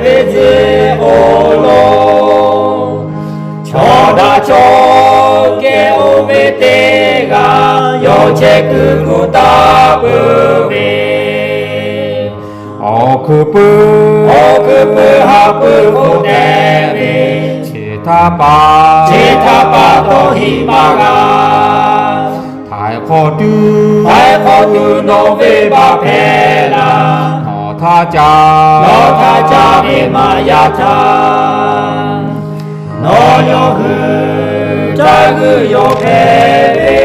ve tcuh awˬ lawn, chaw daꞈ chaw kehˬ oˇ ve teˇ g'aˇ yawˇ chehˇ kuiˬ kuˬ taˍ peuˬ ve, awˬ hkuiˉ puiˉ, awˬ hkuiˉ puiˉ haˉ puiˉ k'oˆ tehꞈ ve, chi htaˇ pa, chi htaˇ pa taw hiꞈ maˇ g'a. Htaiˍ hk'awꞈ tuˬ, htaiˍ hk'awꞈ tuˬ nawˬ venˇ baˆ hpehꞈ laˇ. Nawˬ htaˇ ca, nawˬ htaˇ ca ve maˇ yaˇ htaˇ, nawˬ yawˇ hui htaˇ g'uiˇ yawˬ hpehꞈ ve,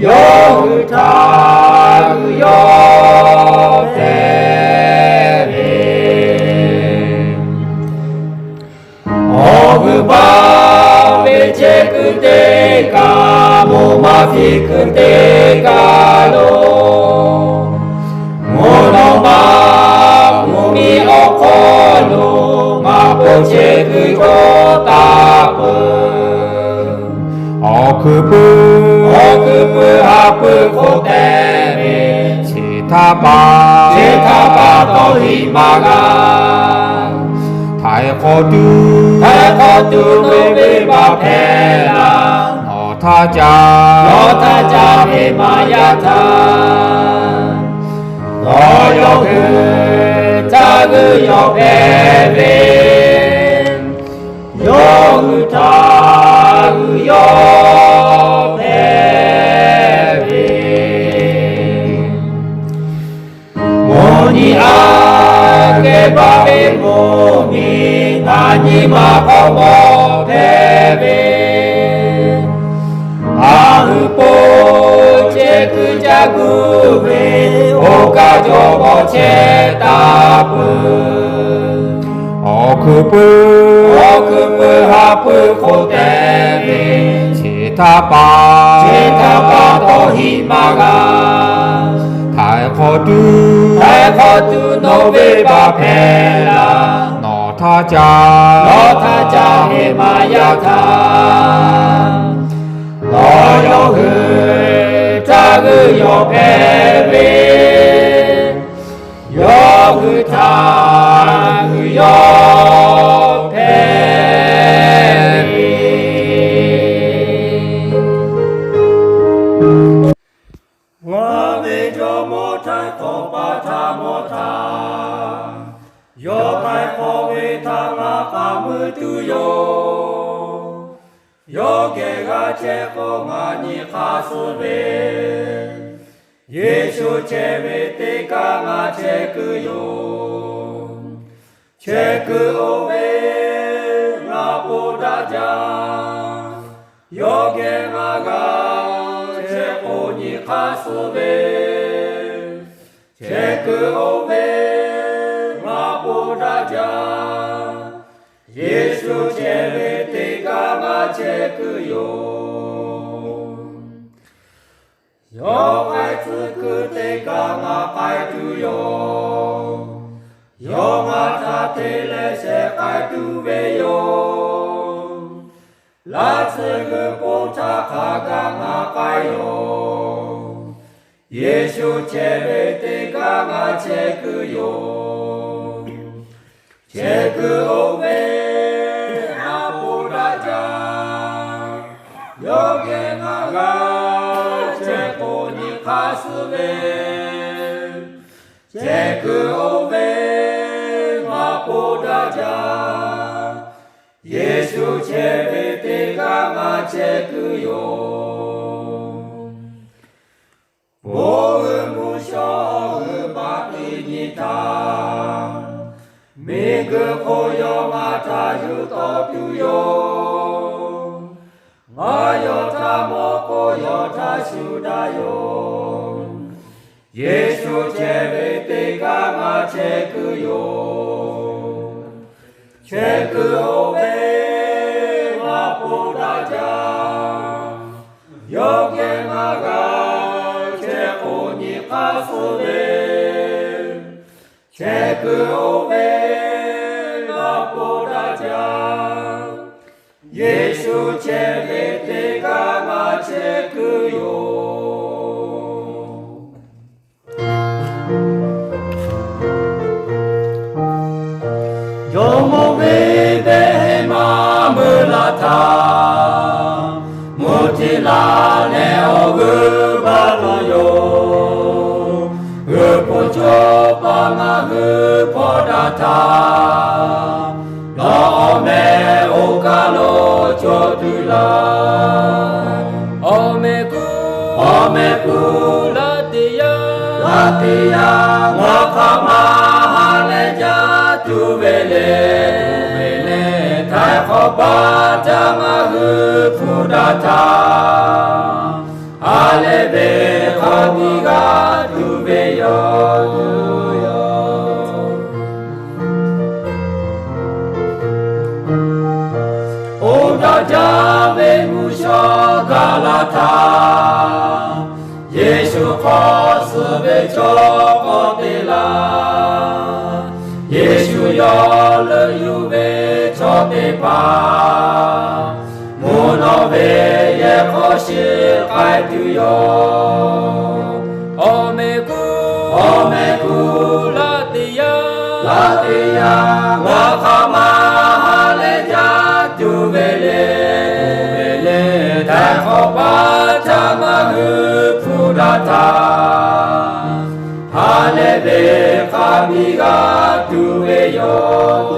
yawˇ hui htaˇ g'uiˇ yawˬ hpehꞈ ve, awˬ g'uiˬ baˆ ve chehˇ kuiˬ teˇ kaˬ, mvuhˇ maˇ fiˇ kuiˬ teˇ kaˬ lo, mvuhˇ naw ma mvuhˇ miˬ awˬ hk'aw lo maˇ k'oˆ chehˇ kuiˬ cawˬ taˍ peuˬ. Awˬ hkuiˉ puiˉ, awˬ hkuiˉ puiˉ haˉ puiˉ k'oˆ tehꞈ ve, chi htaˇ pa, chi htaˇ pa taw hiꞈ maˇ g'a. Htaiˍ hk'awꞈ tuˬ, htaiˍ hk'awꞈ tuˬ nawˬ venˇ baˆ hpehꞈ laˇ. Nawˬ htaˇ ca, nawˬ htaˇ ca ve maˇ yaˇ htaˇ, nawˬ yawˇ hui htaˇ g'uiˇ yawˬ hpehꞈ ve, yawˇ hui htaˇ g'uiˇ yawˬ hpehꞈ ve, mvuhˇ nyi aꞈ kehˬ baˆ ve mvuhˇ miˬ na nyi ma k'awꞈ mawˬ hpehꞈ ve, a hui po chehˇ kuiˬ caˇ guˇ ve, oˇ kaˇ cawˬ bawˬ chehˇ taˍ peuˬ. Awˬ hkuiˉ puiˉ, awˬ hkuiˉ puiˉ haˉ puiˉ k'oˆ tehꞈ ve, chi htaˇ pa, chi htaˇ pa taw hiꞈ maˇ g'a. Htaiˍ hk'awꞈ tuˬ, htaiˍ hk'awꞈ tuˬ nawˬ venˇ baˆ hpehꞈ laˇ. Nawˬ htaˇ ca, nawˬ htaˇ ca ve maˇ yaˇ htaˇ, nawˬ yawˇ hui htaˇ g'uiˇ yawˬ hpehꞈ ve, yawˇ hui htaˇ g'uiˇ yawˬ hpehꞈ ve, ngaˬ ve Jawˇmawˇ htaiˍ hk'awꞈ pa htaˇ mawˬ htaˇ, yawˇ htaiˍ hk'awꞈ ve htaꞈ ngaˬ k'aˍ mui tuˬ yoˬ. Yawˇ geh g'a chehˇ k'o ngaˬ nyi hk'aˇ suh ve, Yeˍsuˆ chehˇ ve teˇ kaˇ ngaˬ chehˇ kuiˬ yoˬ. Chehˇ kuiˬ oˇ ve ngaˬ po daꞈ jaˇ. Yawˇ geh ngaˬ g'a chehˇ k'o nyi hk'aˇ suh ve, chehˇ kuiˬ oˇ ve ngaˬ po daꞈ jaˇ. Yeˍsuˆ chehˇ ve teˇ kaˇ ngaˬ chehˇ kuiˬ yoˬ. Yawˇ k'ai tcuh kuiˬ teˇ kaˇ ngaˬ k'ai tuˬ yoˬ. Yawˇ ngaˬ htaꞈ te leh shehˍ k'ai tuˬ ve yoˬ. Laˇ tsuhˇ g'uiˬ po htaˇ hk'a gaˬ ngaˬ k'ai yoˬ. Yeˍsuˆ chehˇ ve teˇ kaˇ ngaˬ chehˇ kuiˬ yoˬ. Chehˇ kuiˬ oˇ ve ngaˬ po daꞈ jaˇ. Yawˇ geh ngaˬ g'a chehˇ k'o nyi hk'aˇ suh ve, chehˇ kuiˬ oˇ ve ngaˬ po daꞈ jaˇ. Yeˍsuˆ chehˇ ve teˇ kaˇ ngaˬ chehˇ kuiˬ yoˬ. Bon uiˍ mvuhˇ shawˉ uiˍ baˬ teˇ nyi htaˇ, miˬguiˬ hk'oˆ yawˇ ngaˬ htaꞈ yuˬ tawˆ tuˬ yoˬ. Ngaˬ yawˇ htaꞈ mawˬ k'o yawˇ htaꞈ shuˍ daꞈ yoˬ. Yeˍsuˆ chehˇ ve teˇ kaˇ ngaˬ chehˇ kuiˬ yoˬ. Chehˇ kuiˬ oˇ ve ngaˬ po daꞈ jaˇ. Yawˇ geh ngaˬ g'a chehˇ k'o nyi hk'aˇ suh ve, chehˇ kuiˬ oˇ ve ngaˬ po daꞈ jaˇ. Yeˍsuˆ chehˇ ve teˇ kaˇ ngaˬ chehˇ kuiˬ yoˬ. Jawˇmawˇ ve pehˇ maˇ meuˇ la htaˇ, mvuhˇ hteˇ laˬ leh awˬ g'euˆ baˆ law yoˬ. G'uiˬ hpfuhˇ cawˇ paˍ ngaˬ hui hpawˇ daꞈ htaˇ, nawˬ awˬ meh oˇ kaˬ lo cawˬ tuˬ laˇ. Awˬ meh kuˬ, awˬ meh kuˬ laˇ teˇ yanˇ, laˇ teˇ yanˇ, ngaˬ hk'aˬ ma ha leh jaˇ tuˬ ve le. Htaiˍ hk'awꞈ paˍ caˇ ngaˬ hui hpu daꞈ htaˇ, ha leh ve hk'a biˇ g'a tuˬ ve yoˬ. Oˇ daꞈ jaˇ ve mvuhˇ shawˉ gaˬ la htaˇ, Yeˍsuˆ hk'awꞈ suh ve chaw k'awꞈ te laˇ. Yeˍsuˆ yawˇ leuˆ yuˬ ve chaw teˇ hpaˍ, mvuhˇ naw ve yehˬ hk'aw shiˍ k'ai tuˬ yoˬ. Awˬ meh kuˬ, awˬ meh kuˬ laˇ teˇ yanˇ, laˇ teˇ yanˇ, ngaˬ hk'aˬ ma ha leh jaˇ tuˬ ve le. Htaiˍ hk'awꞈ paˍ caˇ ngaˬ hui hpu daꞈ htaˇ, ha leh ve hk'a biˇ g'a tuˬ ve yoˬ.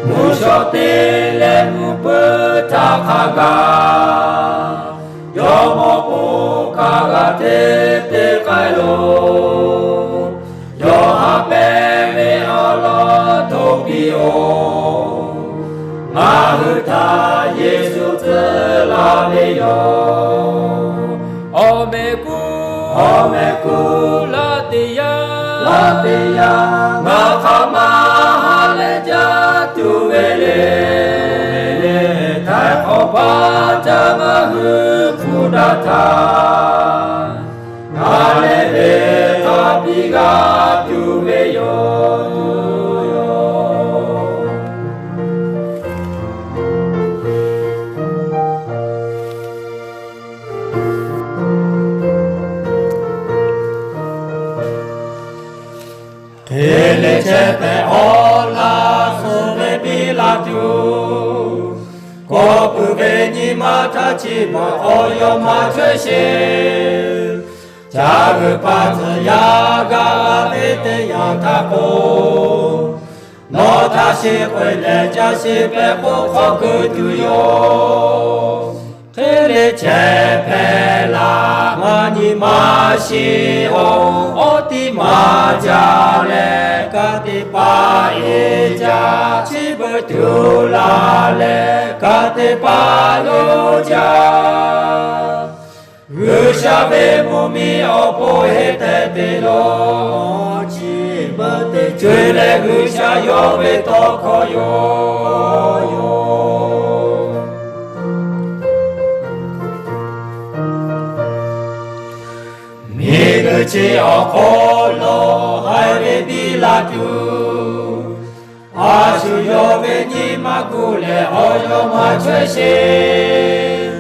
Mvuhˇ shawˉ teˇ leh mvuhˇ puiˉ htaˇ hk'a gaˬ, jawˇmawˇ po kaꞈ g'a hteˇ te k'ai loˬ. Yawˇ haꞈ pehnˇ ve awˬ lawn hto piˇ-oˬ. Ngaˬ hui htaꞈ Yeˍsuˆ tcuh laˇ ve yoˬ. Awˬ meh kuˬ, awˬ meh kuˬ laˇ teˇ yanˇ, laˇ teˇ yanˇ, ngaˬ hk'aˬ ma ha leh jaˇ tuˬ ve le. Htaiˍ hk'awꞈ paˍ caˇ ngaˬ hui hpu daꞈ htaˇ, ha leh ve hk'a biˇ g'a tuˬ ve yoˬ. Hk'e le chehˇ hpehꞈ awˬ laꞈ suhˍ ve piˇ la tuˬ, kawˆ pui ve nyi ma htaˇ chi beuꞈ awˬ yawˇ maˇ chaweh sheˍ. Caˇ g'uiˬ paˍ tcuh yaˇ gaˇ ve teˇ yanˇ htaˇ k'o, nawˬ htaꞈ sheˍ k'oˆ leh caˇ sheˍ pehˍ k'o hk'awꞈ keu tuˬ yoˬ. Hk'e le chehˇ hpehꞈ laˇ, maˇ nyi ma shiˍ-oˬ. Awˬ tiˉ maˇ jaˇ leh ka tiꞈ paˍ e jaˇ, chi beuꞈ tuˬ laˇ leh ka tiꞈ paˍ loˍ jaˇ. G'uiˬsha ve mvuhˇmiˬ awˬ pon heˆ tehꞈ te lawˬ. Chi beuꞈ te co-e leh G'uiˬsha yawˇ ve tawˇ hkawˇ yoˬ. Miˬguiˬ chi awˬ hk'aw lo haiˬ ve piˇ la tuˬ, a shu yawˇ ve nyi ma gu leh awˬ yawˇ maˇ chaweh sheˍ.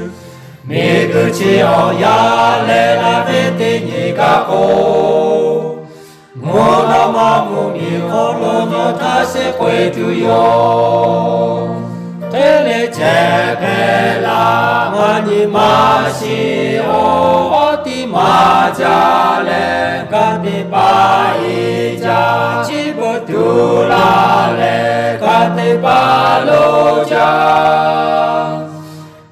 Miˬguiˬ chi awˬ yaˇ leh la ve teˇ nyi kaꞈ k'o, mvuhˇ naw ma mvuhˇmiˬ hk'aw lo nawˬ htaꞈ sheˍ k'oˆ e tuˬ yoˬ. Hk'e le chehˇ hpehꞈ laˇ, maˇ nyi ma shiˍ-oˬ. Awˬ tiˉ maˇ jaˇ leh ka tiꞈ paˍ e jaˇ, chi beuꞈ tuˬ laˇ leh ka tiꞈ paˍ loˍ jaˇ.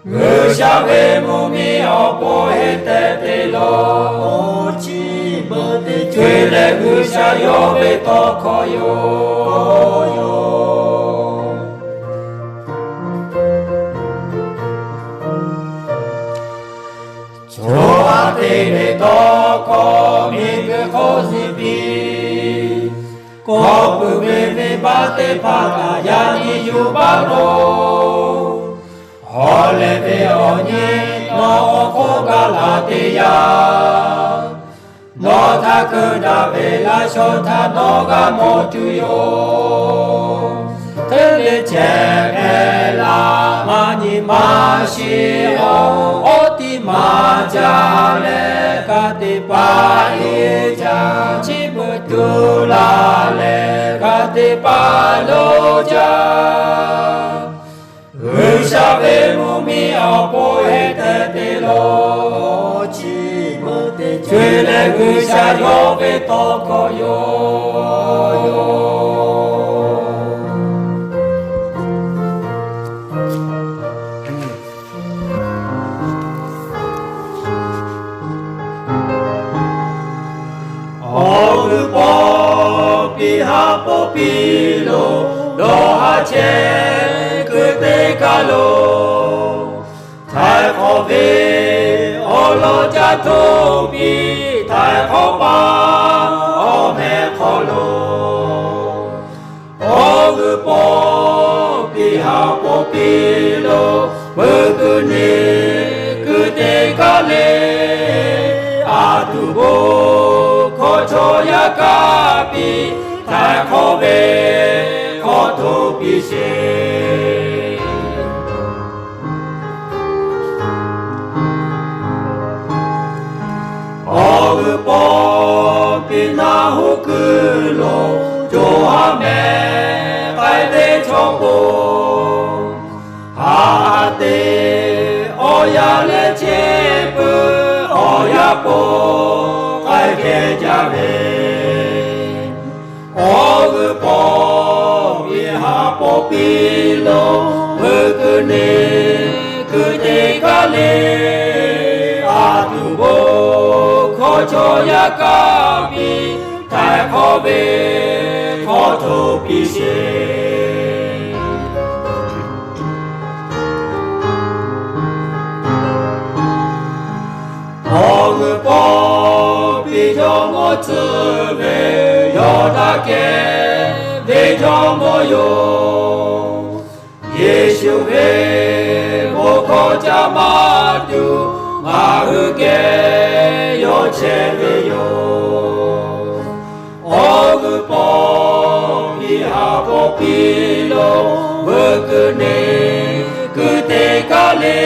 G'uiˬsha ve mvuhˇmiˬ awˬ pon heˆ tehꞈ te lawˬ. Chi beuꞈ te co-e leh G'uiˬsha yawˇ ve tawˇ hkawˇ yoˬ. Chaw a te ve tawˇ hkawˇ miˬguiˬ hk'oˆ ziˍ piˇ. Kawˆ pui ve venˇbaˆ teˇ hpaˍ kaꞈ yaꞈ nyi yuˬ baˆ loˬ. Awˬ leh ve awˬ nyi nawˬ awˬ hk'oˆ gaˬ la teˇ yanˇ, nawˬ htaꞈ keu daꞈ ve laꞈ shawˍ htaꞈ nawˬ g'a mawˬ tuˬ yoˬ. Hk'e le chehˇ hpehꞈ laˇ, maˇ nyi ma shiˍ-oˬ. Awˬ tiˉ maˇ jaˇ leh ka teˇ hpaˍ iˉ caˇ, chi beuꞈ tuˬ laˇ leh g'a teˇ hpaˍ lo caˇ. G'uiˬsha ve mvuhˇmiˬ awˬ pon heˆ tehꞈ te lo, chi beuꞈ te co e leh G'uiˬsha yawˇ ve tawˇ hkawˇ yoˬ. Awˬ g'uiˬ pawˆ piˇ ha pawˆ piˇ lo, dawˇ ha chehˇ kuiˬ teˇ kaˬ lo, htaiˍ hk'awꞈ ve awˬ lawn caˇ htoˇ piˇ, htaiˍ hk'awꞈ paˍ awˬ mehˍ hk'aw lo. Awˬ g'uiˬ pawˆ piˇ ha pawˆ piˇ lo, peuˬ kuiˬ neˇ kuiˬ teˇ kaˬ le, a tuˬ bon hkawˇ chaw yaˇ kaˇ piˇ, htaiˍ hk'awꞈ ve hk'aw htoˇ piˇ sheˍ. Awˬ g'uiˬ pawˆ piˇ naˆ hoꞈ kuiˬ lo, co ha mehˍ k'ai ve chaw po, ha te awˬ yaˇ leh chehˇ peuˬ, awˬ yaˇ po k'ai kehˬ jaˇ ve. Awˬ g'uiˬ pawˆ piˇ ha pawˆ piˇ lo, peuˬ kuiˬ neˇ kuiˬ teˇ kaˬ le, a tuˬ bon hkawˇ chaw yaˇ kaˇ piˇ, htaiˍ hk'awꞈ ve hk'aw htoˇ piˇ sheˍ. Awˬ g'uiˬ pawˆ piˇ jawˇmawˇ tcuh ve, yawˇ daꞈ kehˬ ve jawˇmawˇ yoˬ. Yeˍsuˆ ve bon hkawˇ caˇ maˇ tuˬ, ngaˬ hui geh yawˇ chehˇ ve yoˬ. Awˬ g'uiˬ pawˆ piˇ ha pawˆ piˇ lo, peuˬ kuiˬ neˇ kuiˬ teˇ kaˬ le,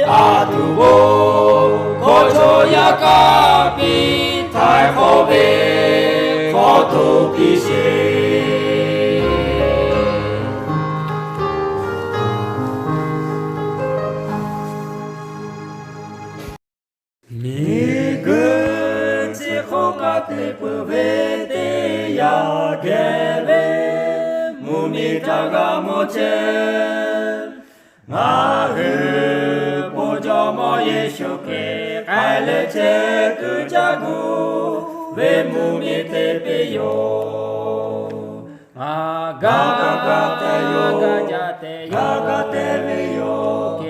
a tuˬ bon hkawˇ chaw yaˇ kaˇ piˇ, htaiˍ hk'awꞈ ve hk'aw htoˇ piˇ sheˍ. Miˬguiˬ chi hk'oˆ kaꞈ te peuˬ ve teˇ yanˇ geh ve mvuhˇmiˬ htaꞈ g'a mawˬ chehˇ. Ngaˬ hui bon jawˇmawˇ Yeˍsuˆ Hkriꞈ k'ai leh chehˇ kuiˬ caˇ gu ve mvuhˇmiˬ te piˇ yoˬ. Ngaˬ gaˇ gaˇ gaˇ te yoˬ, gaˇ gaˇ te yoˬ, gaˇ gaˇ te ve yoˬ.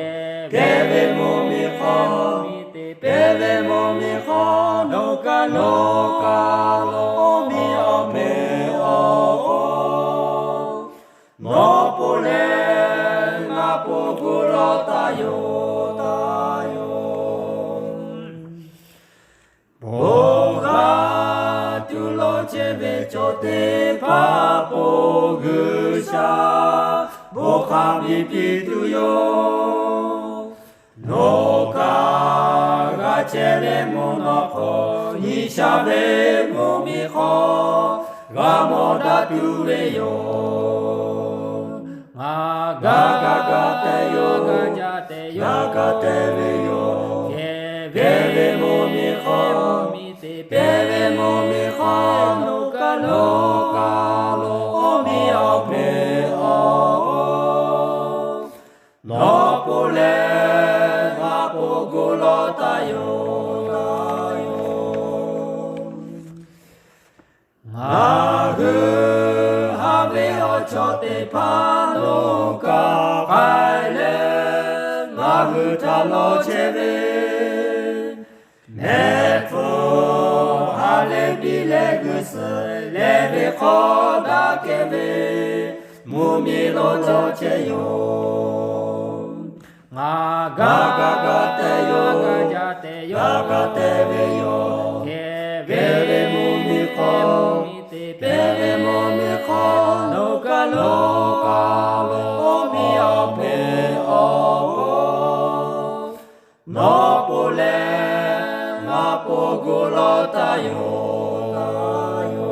Kehˬ ve mvuhˇmiˬ hk'aw, te pehˇ ve mvuhˇmiˬ hk'aw, nawˬ kaꞈ nawˬ kaꞈ lo miˬ awˬ mehˍ awˬ hk'aw, nawˬ po leh ngaˬ po gu lawˬ taˍ yoˬ, taˍ yoˬ. Bon g'a tuˬ lawˬ chehˇ ve chaw teˇ hpaˍ po G'uiˬsha bon hk'a biˇ piˇ tuˬ yoˬ. Nawˬ kaꞈ g'a chehˇ ve mvuhˇ naw hk'aw, nyi sha ve mvuhˇmiˬ hk'aw g'a mawˬ daꞈ tuˬ ve yoˬ. Ngaˬ gaˇ gaˇ gaˇ te yoˬ, gaˇ gaˇ te yoˬ, gaˇ gaˇ te ve yoˬ. Kehˬ ve mvuhˇmiˬ hk'aw, te pehˇ ve mvuhˇmiˬ hk'aw, nawˬ kaꞈ nawˬ kaꞈ lo miˬ awˬ mehˍ awˬ hk'aw, nawˬ po leh ngaˬ po gu lawˬ taˍ yoˬ, taˍ yoˬ. Ngaˬ hui haꞈ ve awˬ chawˇ teˇ hpaˍ nawˬ kaꞈ k'ai leh, ngaˬ hui htaꞈ lawˬ chehˇ ve mehˆ hpfuhˇ ha leh piˇ leh g'uiˬ suhˍ leh ve hk'aw daꞈ kehˬ ve mvuhˇmiˬ lo cawˬ chehˇ yoˬ. Ngaˬ gaˇ gaˇ gaˇ te yoˬ, gaˇ gaˇ te yoˬ, gaˇ gaˇ te ve yoˬ. Kehˬ ve mvuhˇmiˬ hk'aw, te pehˇ ve mvuhˇmiˬ hk'aw, nawˬ kaꞈ nawˬ kaꞈ lo miˬ awˬ mehˍ awˬ hk'aw, nawˬ po leh ngaˬ k'oˆ gu lawˬ taˍ yoˬ, taˍ yoˬ.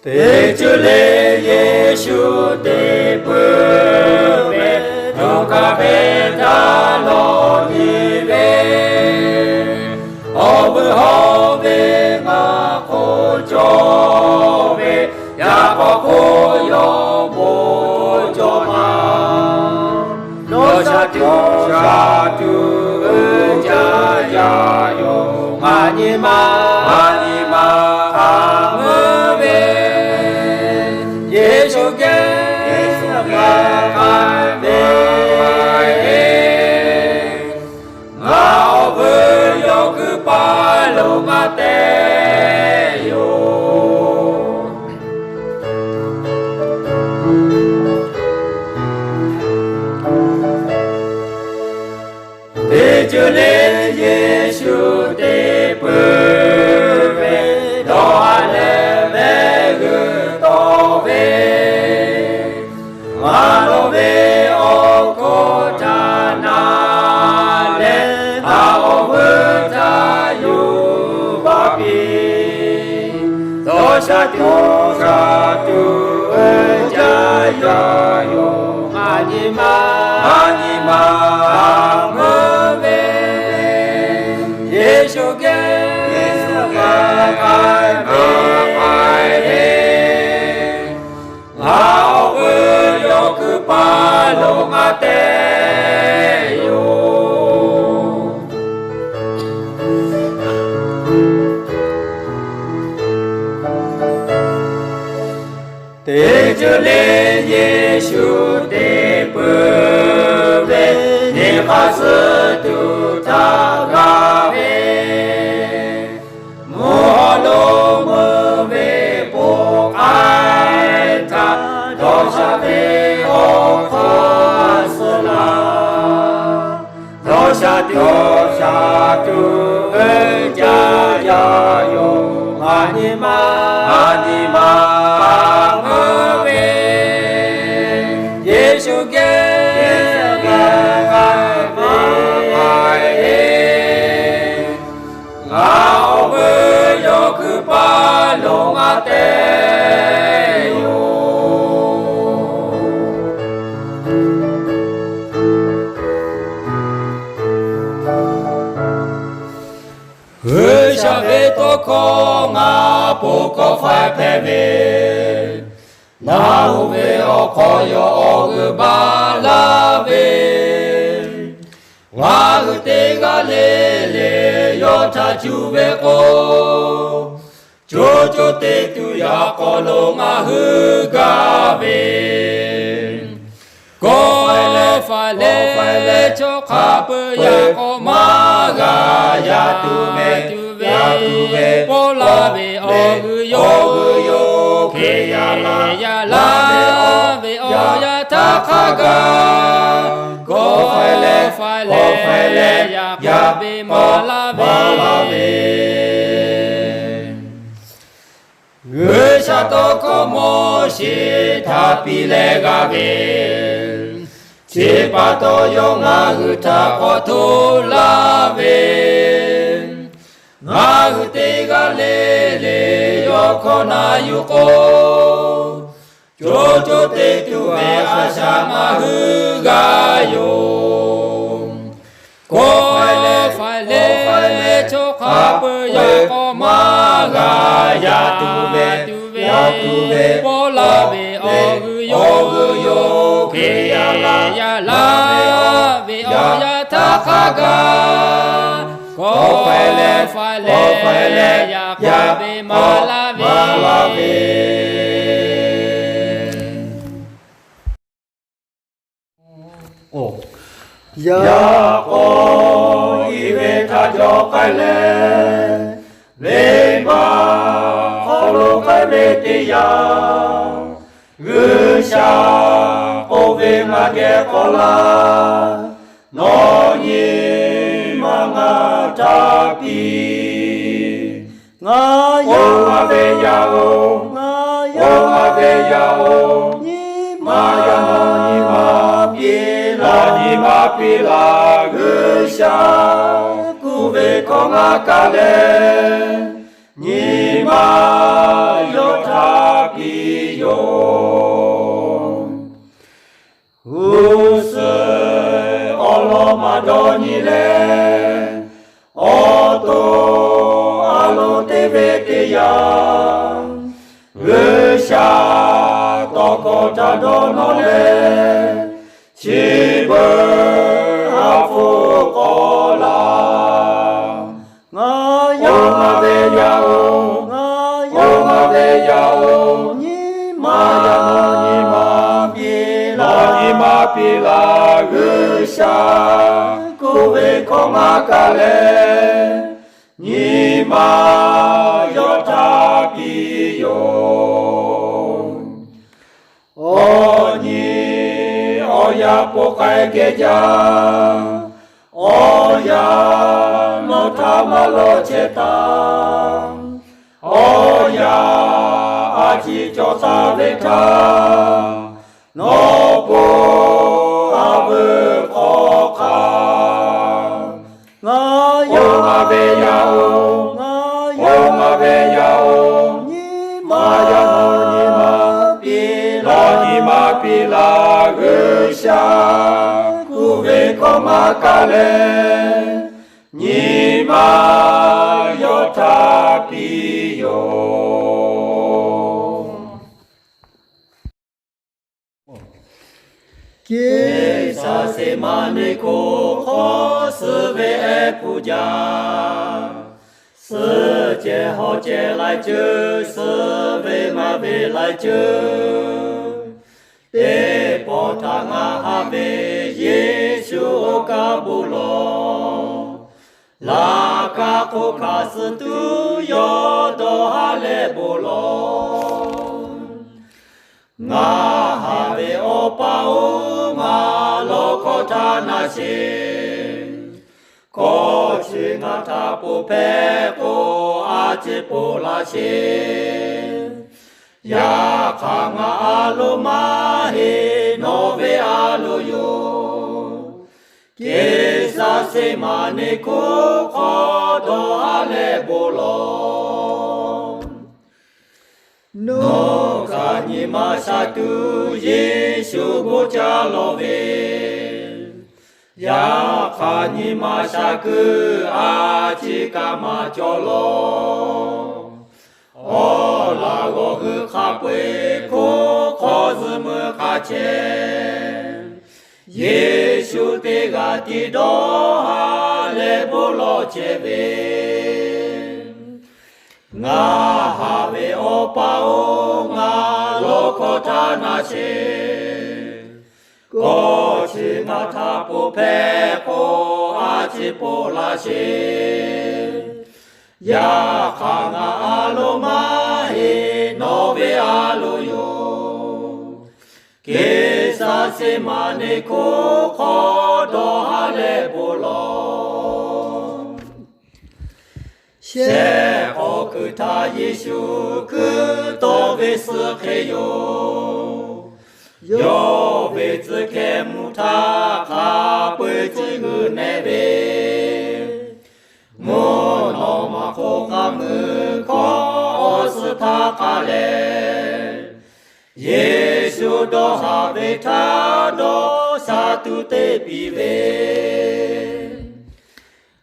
Teˇ ceuˬ le Yeˍsuˆ te puiˉ ve, yawˇ kaꞈ hpehˇ taˍ lawˬ nyi ve, awˬ vuiˬ hawˉ ve ngaˬ hk'oˆ cawˬ ve, yaꞈ k'aw hk'oˆ yawˇ bon cawˬ ma. Dawˇ sha tuˬ sha tuˬ uiˍ jaˇ yaˇ yoˬ, ngaˬ nyi ma, ngaˬ nyi ma hk'a meuˇ ve, Yeˍsuˆ geh, Yeˍsuˆ geh k'ai ve, ngaˬ awˬ vuiˬ yawˇ kuiˬ paˍ lo maˇ te yoˬ. Teˇ ceuˬ le Yeˍsuˆ te puiˉ ve, dawˇ ha leh mehˆ g'uiˬ tawˍ ve, maˇ dawˇ ve awˬ hkawˇ htaꞈ na leh, ngaˬ awˬ vuiˬ htaꞈ yuˬ baˬ piˇ. Dawˇ sha tuˬ sha tuˬ uiˍ jaˇ yaˇ yoˬ, ngaˬ nyi ma, ngaˬ nyi ma hk'a meuˇ ve, Yeˍsuˆ geh, Yeˍsuˆ geh k'ai ve, k'ai ve, ngaˬ awˬ vuiˬ yawˇ kuiˬ paˍ lo maˇ te yoˬ. Teˇ ceuˬ le Yeˍsuˆ te puiˉ ve, nyi hk'aˇ suh tuˬ htaˇ g'a ve, mvuhˇ haw lo meuˇ ve poˬ k'ai htaˇ, dawˇ sha ve awˬ hkawˇ suh laˇ. Dawˇ sha tuˬ sha tuˬ uiˍ jaˇ yaˇ yoˬ, ngaˬ nyi ma, ngaˬ nyi ma meuˇ ve, Yeˍsuˆ geh, Yeˍsuˆ geh k'ai ve, k'ai ve, ngaˬ awˬ vuiˬ yawˇ kuiˬ paˍ lo maˇ te yoˬ. G'uiˬsha ve tawˇ hkawˇ ngaˬ po kawˆ faiˇ hpehꞈ ve, naˬ hoꞈ ve awˬ hk'aw yawˇ awˬ g'euˆ baˬ laˇ ve, ngaˬ hui teˇ g'aˇ le le yawˇ htaꞈ cuˇ ve k'o, co co teˇ tuˬ yaꞈ k'aw lo ngaˬ hui gaˇ ve. Kawˆ faiˇ leh chaw hk'a peu-eˬ yaꞈ k'aw maˇ g'a yaꞈ tuˬ ve, yaꞈ tuˬ ve, pawˆ laˇ ve awˬ g'euˆ yoˬ. Hk'e yaꞈ laˇ ve awˬ yaˇ htaˇ hk'a gaˬ, kawˆ faiˇ leh, kawˆ faiˇ leh yaꞈ k'aw ve maˇ laˇ ve. G'uiˬsha tawˇ hkawˇ Moˉseˍ htaꞈ piˇ leh g'a ve, chi pa taw yawˇ ngaˬ hui htaꞈ k'awꞈ hto laˇ ve, ngaˬ hui teˇ g'aˇ le le yawˇ hkawˇ na yuˬ k'o, co co teˇ tuˬ ve a shaꞈ ngaˬ hui g'a yoˬ. Kawˆ faiˇ leh, kawˆ faiˇ leh chaw hk'a peu-eˬ yaꞈ k'aw maˇ g'a yaꞈ tuˬ ve, yaꞈ tuˬ ve, pawˆ laˇ ve awˬ g'euˆ yoˬ. Hk'e yaꞈ laˇ, yaꞈ laˇ ve awˬ yaˇ htaˇ hk'a gaˬ, kawˆ faiˇ leh, kawˆ faiˇ leh yaꞈ k'aw ve maˇ laˇ ve. Yaꞈ k'aw iˉ ve htaꞈ jaw k'ai leh, venˇbaˆ hk'aw lo k'ai ve teˇ yanˇ, G'uiˬsha k'oˆ ve, Ngaˬ geh k'awꞈ laˇ, nawˬ nyi ma ngaˬ htaꞈ piˇ. Ngaˬ yaˇ ve yaˇ-oˬ, ngaˬ Oˇ ngaˬ ve yaˇ-oˬ, nyi ma yaˇ nawˬ nyi ma piˇ laˇ, nyi ma piˇ laˇ. G'uiˬsha kuˬ ve hkawˇ ngaˬ kaˬ leh, nyi ma yawˇ htaꞈ piˇ yoˬ. G'uˇ suhˍ awˬ lawn maˇ dawˇ nyi leh, awˬ to a lo teˇ ve teˇ yanˇ, G'uiˬsha tawˇ hkawˇ htaꞈ dawˇ nawˇ leh, chi beuꞈ a hpfuhˇ k'awꞈ laˇ. Ngaˬ yaˇ, oˇ ngaˬ ve yaˇ-oˬ, ngaˬ yaˇ, oˇ ngaˬ ve yaˇ-oˬ, nyi ma yaˇ nawˬ nyi ma piˇ laˇ, nyi ma piˇ laˇ. G'uiˬsha kuˬ ve hkawˇ ngaˬ kaˬ leh, nyi ma yawˇ htaꞈ piˇ yoˬ. Awˬ nyi awˬ yaˇ po k'ai geh jaˇ, awˬ yaˇ nawˬ htaꞈ maˇ lawˬ chehˇ taˍ. Awˬ yaˇ a ciˉ cawˬ taˍ ve htaˇ, nawˬ po a veuˬ k'awꞈ hk'a. Ngaˬ yaˇ, oˇ ngaˬ ve yaˇ-oˬ, ngaˬ yaˇ, oˇ ngaˬ ve yaˇ-oˬ, nyi ma yaˇ nawˬ nyi ma piˇ laˇ, nyi ma piˇ laˇ. G'uiˬsha kuˬ ve hkawˇ ngaˬ kaˬ leh, nyi ma yawˇ htaꞈ piˇ yoˬ. Gehˍsaˍseˍmaˍneˍ hkoˇ hk'aw suh ve ehˉ hpu jaˇ. Suhˆ cehˬ hawˬ cehˬ laiˉ ceuˬ, suh ve maˇ ve laiˉ ceuˬ, teˇ pawˆ htaꞈ ngaˬ haꞈ ve Yeˍsuˆ oˇ kaꞈ bon lawˬ. Laꞈ kaꞈ hk'oˆ hkanˍ suh tuˬ yawˇ dawˇ haˍ leh bon lawˬ. Ngaˬ haꞈ ve Awˬ pa-oˬ, ngaˬ lawˇ hkawˇ htaˇ na sheˍ. Kawˆ chi ngaˬ htaꞈ poˬ hpehꞈ k'o, a ciˉ poˬ laˇ sheˍ. Yaꞈ hk'aˇ ngaˬ a loˍ maˇ heˆ, nawˬ ve a loˍ yoˬ. Gehˍsaˍseˍmaˍneˍ hkoˇ hk'aw dawˇ haˍ leh bon lawˬ. Nawˬ kaꞈ nyi ma sha tuˬ Yeˍsuˆ bon caˇ lawˬ ve, yaꞈ hk'aˇ nyi ma sha kuiˬ a ciˉ kaꞈ maˇ cawˬ lawˬ. Awˬ laꞈ g'awˇ hui hk'a peu-eˬ hkoˇ hk'aw zuhꞈ meuˇ hk'a chehˇ, Yeˍsuˆ teˇ g'aˇ tiˉ dawˇ haˍ leh bon lawˬ chehˇ ve, ngaˬ haꞈ ve Awˬ pa-oˬ, ngaˬ lawˇ hkawˇ htaˇ na sheˍ. Kawˆ chi ngaˬ htaꞈ poˬ hpehꞈ k'o, a ciˉ poˬ laˇ sheˍ. Yaꞈ hk'aˇ ngaˬ a loˍ maˇ heˆ, nawˬ ve a loˍ yoˬ. Gehˍsaˍseˍmaˍneˍ hkoˇ hk'aw dawˇ haˍ leh bon lawˬ. Shehˆ hk'awꞈ kuiˬ htaꞈ Yeˍsuˆ hkui tawˆ ve suh hk'e yoˬ. Yawˇ ve tcuh hkeh mvuhˇ htaˇ hk'a peu-eˬ tcuh g'uiˬ nehˬ ve, mvuhˇ naw ma hk'oˆ k'aˇ mui hkawˇ awˬ suhˍ htaˇ k'ai leh, Yeˍsuˆ dawˇ haˍ ve htaˇ dawˇ sha tuˬ te piˇ ve,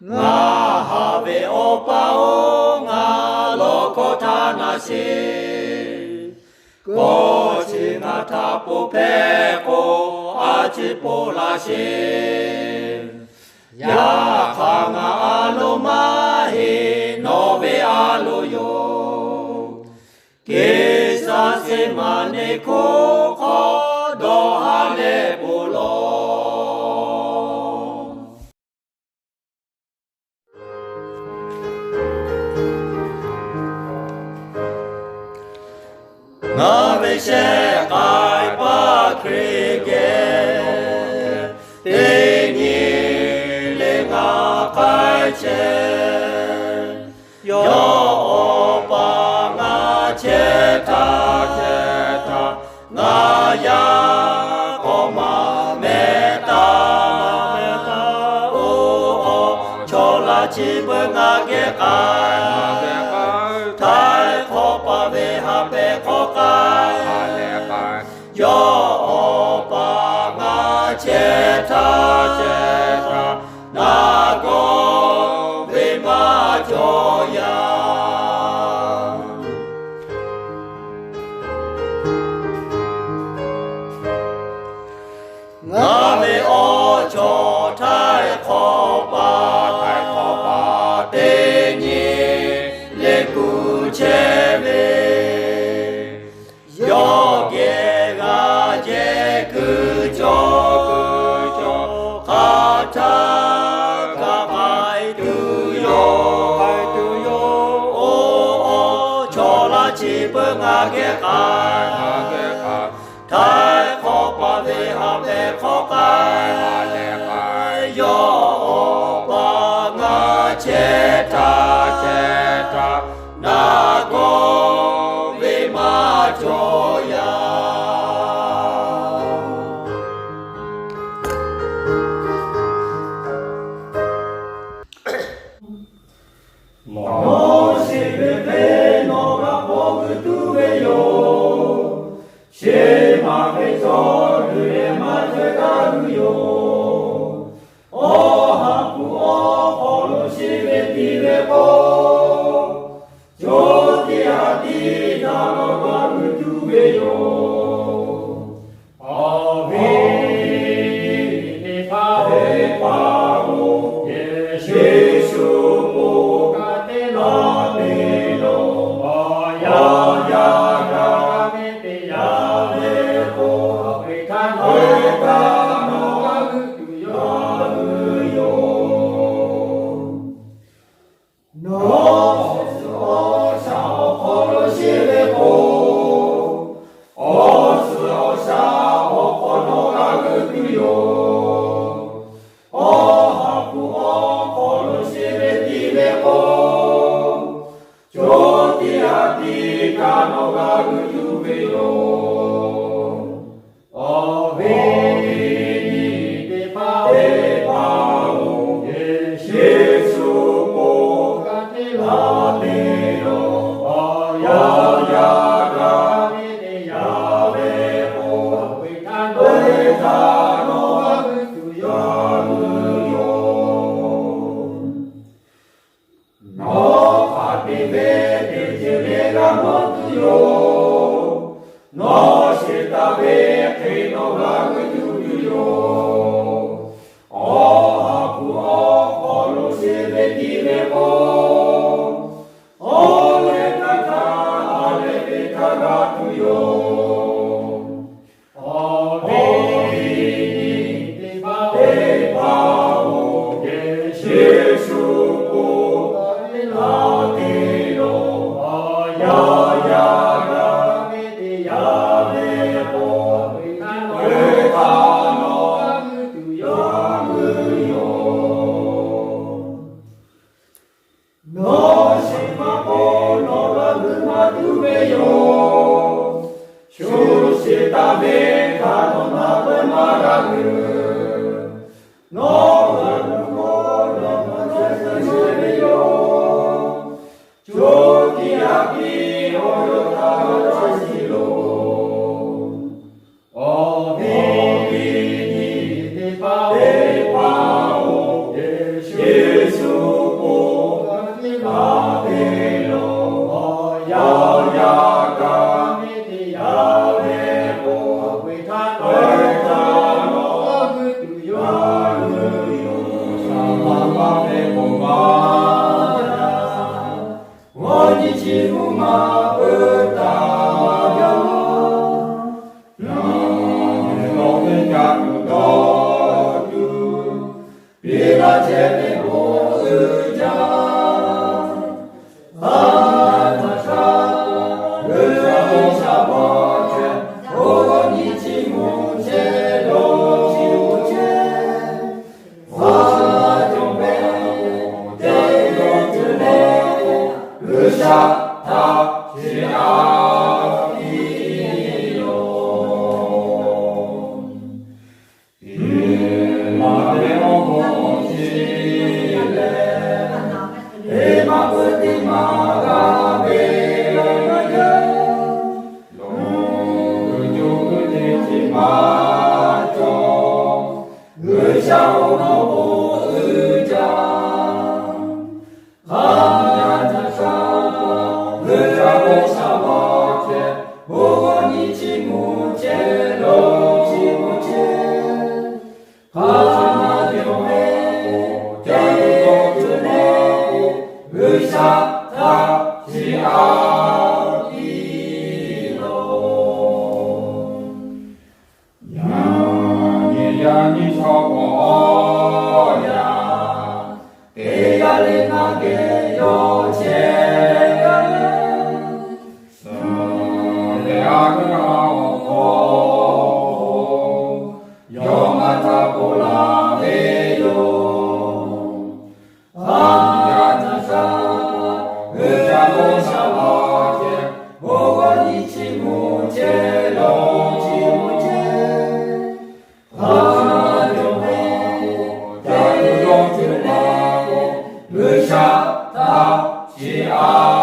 ngaˬ haꞈ ve Awˬ pa-oˬ, ngaˬ lawˇ hkawˇ htaˇ na sheˍ. Kawˆ chi ngaˬ htaꞈ poˬ hpehꞈ k'o, a ciˉ poˬ laˇ sheˍ. Yaꞈ hk'aˇ ngaˬ a loˍ maˇ heˆ, nawˬ ve a loˍ yoˬ. Gehˍsaˍseˍmaˍneˍ hkoˇ hk'aw dawˇ haˍ leh bon lawˬ. Ngaˬ ve shehˆ k'ai paˇ Hkriꞈ geh, teˇ nyi le ngaˬ k'ai chehˇ. Yawˇ Awˬ pa ngaˬ chehˇ htaˇ, chehˇ htaˇ, ngaˬ yaˇ k'awꞈ maˇ mehˍ taˍ. Oˇ awˬ chawˇ laˇ chi beuꞈ ngaˬ geh k'ai, htaiˍ hk'awꞈ paˍ ve ha pehˍ hk'awꞈ k'ai. Yawˇ awˬ paˍ ngaˬ chehˇ htaˇ, chehˇ htaˇ, naˬ gawˇ ve maˇ cawˬ yaˇ. Ngaˬ ve awˬ chawˇ htaiˍ hk'awꞈ paˍ, htaiˍ hk'awꞈ paˍ teˇ nyi le kuˬ chehˇ ve, yawˇ geh g'a jehˬ kuiˬ cawˬ, kuiˬ cawˬ, hk'aˬ htaˇ kaꞈ k'ai tuˬ yoˬ, k'ai tuˬ yoˬ. Oˇ awˬ chawˇ laˇ chi beuꞈ ngaˬ geh k'ai, ngaˬ geh k'ai. Htaiˍ hk'awꞈ paˍ ve ha pehˍ hk'awꞈ k'ai. Yawˇ awˬ paˍ ngaˬ chehˇ htaˇ, chehˇ htaˇ, naˬ gawˇ ve maˇ cawˬ yaˇ. Nawˬ shiˍ ve hk'e nawˬ g'a k'awꞈ g'uiˬ tuˬ ve yoˬ. Sheˍ maˍ ve chaw g'uiˬ leh maˇ cawˬ gaˇ g'uiˬ yoˬ. Awˬ ha hpu awˬ hk'aw lo sheˍ ve tiˍ ve k'o, co tiꞈ ha tiꞈ htaꞈ nawˬ g'a g'uiˬ tuˬ ve yoˬ. Awˬ viˉ nyi teˇ hpaˍ, teˇ hpaˍ-oˬ, Yeˍsuˆ k'oˆ kaꞈ teˇ laˬ te lo. Awˬ yaˇ yaˇ g'a ve teˇ yanˇ ve k'o, awˬ hk'e htaˇ nawˬ g'a g'uiˬ tuˬ yaˇ g'uiˬ yoˬ. Nawˬ awˬ suhˍ awˬ shaˍ awˬ hk'aw lo sheˍ ve k'o, awˬ suhˍ awˬ shaˍ awˬ hk'aw nawˬ g'a g'uiˬ tuˬ yoˬ. Awˬ ha hpu awˬ hk'aw lo sheˍ ve tiˍ ve k'o, co tiꞈ ha tiꞈ kaꞈ nawˬ g'a g'uiˬ tuˬ ve yoˬ. Awˬ viˉ nyi teˇ hpaˍ, teˇ hpaˍ-oˬ, Yeˍsuˆ k'oˆ kaꞈ teˇ laˬ te lo. Awˬ yaˇ yaˇ g'a ve teˇ yanˇ ve k'o, awˬ hk'e htaˇ nawˬ g'a g'uiˬ tuˬ yaˇ g'uiˬ yoˬ. Nawˬ hk'aˬ te ve teˇ ceuˬ le g'a mawˬ tuˬ yoˬ. Nawˬ shiˍ taˍ ve hk'e nawˬ g'a g'uiˬ tuˬ yoˬ. Awˬ ha hpu awˬ hk'aw lo sheˍ ve tiˍ ve k'o, awˬ leh htaˇ htaˇ ha lehˬ ve htaˇ g'a tuˬ yoˬ. Awˬ viˉ nyi teˇ hpaˍ, teˇ hpaˍ-oˬ, Yeˍsuˆ k'oˆ kaꞈ teˇ laˬ te lo. Awˬ yaˇ yaˇ g'a ve teˇ yanˇ ve k'o, awˬ hk'e htaˇ nawˬ g'a g'uiˬ tuˬ yaˇ g'uiˬ yoˬ. Nawˬ shiˍ maˍ k'o nawˬ g'a g'uiˬ maˇ tuˬ ve yoˬ. Shu shiˍ taˍ ve htaꞈ nawˬ naˬ peuˬ maˇ g'a g'uiˬ. Nawˬ g'a g'uiˬ k'o nawˬ maˇ chehˇ sha chehˇ ve yoˬ. Co tiꞈ ha tiꞈ awˬ yaˇ htaꞈ g'a chehˇ shiˍ loˬ. Awˬ viˉ nyi teˇ hpaˍ, teˇ hpaˍ-oˬ, Yeˍsuˆ k'oˆ kaꞈ teˇ laˬ te lo. Awˬ yaˇ yaˇ g'a ve teˇ yanˇ ve k'o, awˬ hk'e htaˇ nawˬ g'a cawˬ, G'uiˬsha awˬ lawn k'o uiˍ jaˇ. Hk'a yaˇ nyi sha, G'uiˬsha k'o shaˍ laꞈ ceh, bon g'awˇ nyi chi mvuh ceh lo, chi mvuh ceh. Hk'a yaˇ nyi sha, ca tuˬ dawˇ tuˬ leh, G'uiˬsha htaꞈ chiˇ aꞈ piˇ lawˬ. Yaꞈ nyi yaˇ nyi chaw k'awꞈ yaˇ, teˇ g'aˇ le naˇ geh yawˇ chehˇ leh, suh leh a g'uˇ a awˬ hk'aw yawˇ maˇ htaꞈ k'oˆ laˇ ve yoˬ. Hk'a yaˇ nyi sha, G'uiˬsha k'o shaˍ laꞈ ceh, bon g'awˇ nyi chi mvuh ceh lo, chi mvuh ceh. Hk'a yaˇ nyi sha, ca tuˬ dawˇ tuˬ leh, G'uiˬsha htaꞈ chiˇ aꞈ